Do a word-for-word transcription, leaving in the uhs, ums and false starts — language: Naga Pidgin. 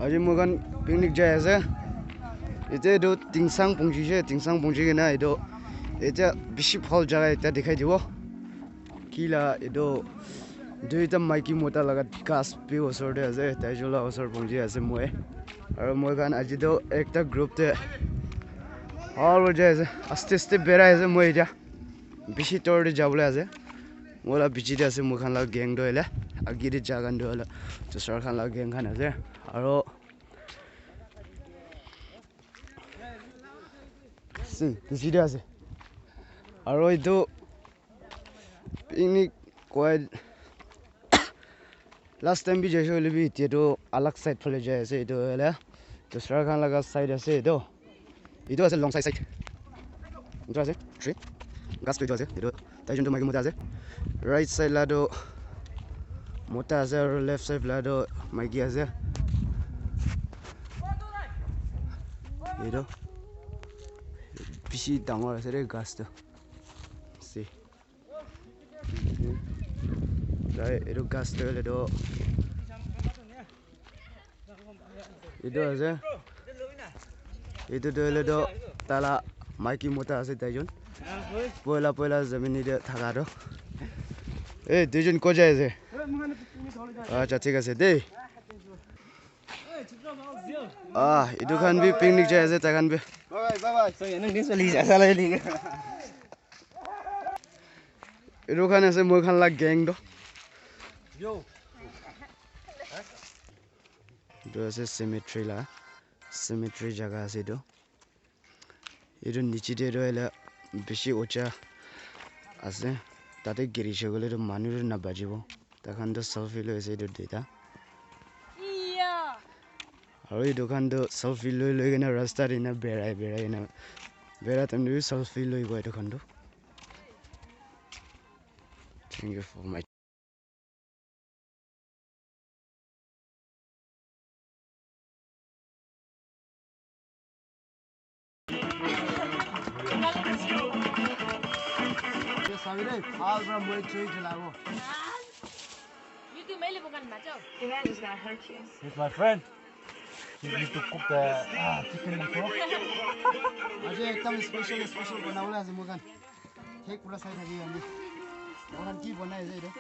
Aji moi khan picnic jai ase. Ite etu Tingsang pongji se, Tingsang pongji kena etu ite bishi bhal jaga ekta dikhai dibo. Ki la etu duita maiki mota laga ghas bi osor te ase, tai jun la osor pongji ase moi. Aro moi khan aji toh ekta group te bhal jai ase, aste aste berai ase moi etiya. Bishi tor te jabole ase. Moi la bichi te ase moi khan la gang toh hoile. Age te ja khan toh hoile dusra khan la gang khan ase. Aro si, bichi te ase. Aro etu picnic koi last time bi jaise hoile bi etia toh alag side phale jai ase. Etu hoile dusra khan laga side ase etu. Etu ase long side side. Etu ase tree. Ghas tu etu ase. Etu tai jun tu maiki mota ase. Right side la tu mota ase aro left side la tu maiki ase. Etu bishi dangor ase re ghas tu. See. Tai etu ghas tu hoile tu etu ase. Etu tu hoile tu taila maiki mota ase tai jun. Poila poila zamini te thaka tu. Eh, dui jun ko jai ase? Acha, thik ase de. Ah, etu khan bi picnic jai ase tai khan bi. Bye bye, bye bye. Etu khan ase moi khan la gang toh. Etu ase cemetery la, cemetery jaga ase etu. Etu niche te toh hoile bishi ucha ase, tate giri se koile toh manu toh nabachibo. Tai khan toh selfie loi ase etu duita. Aru etu khan toh selfie loi loi kena rasta te ena berai berai kena, bera time te bi selfie loibo etu khan toh. Thank you for my Sabi deh, bhal pra moi chui chilabo. You too, maile bukan macho. He's my friend. You need to cook the, ah, chicken and pork. Aji ekdam special, special banabole ase moikhan. Thik pura sai thaki ami. Moikhan ki banai ase etu?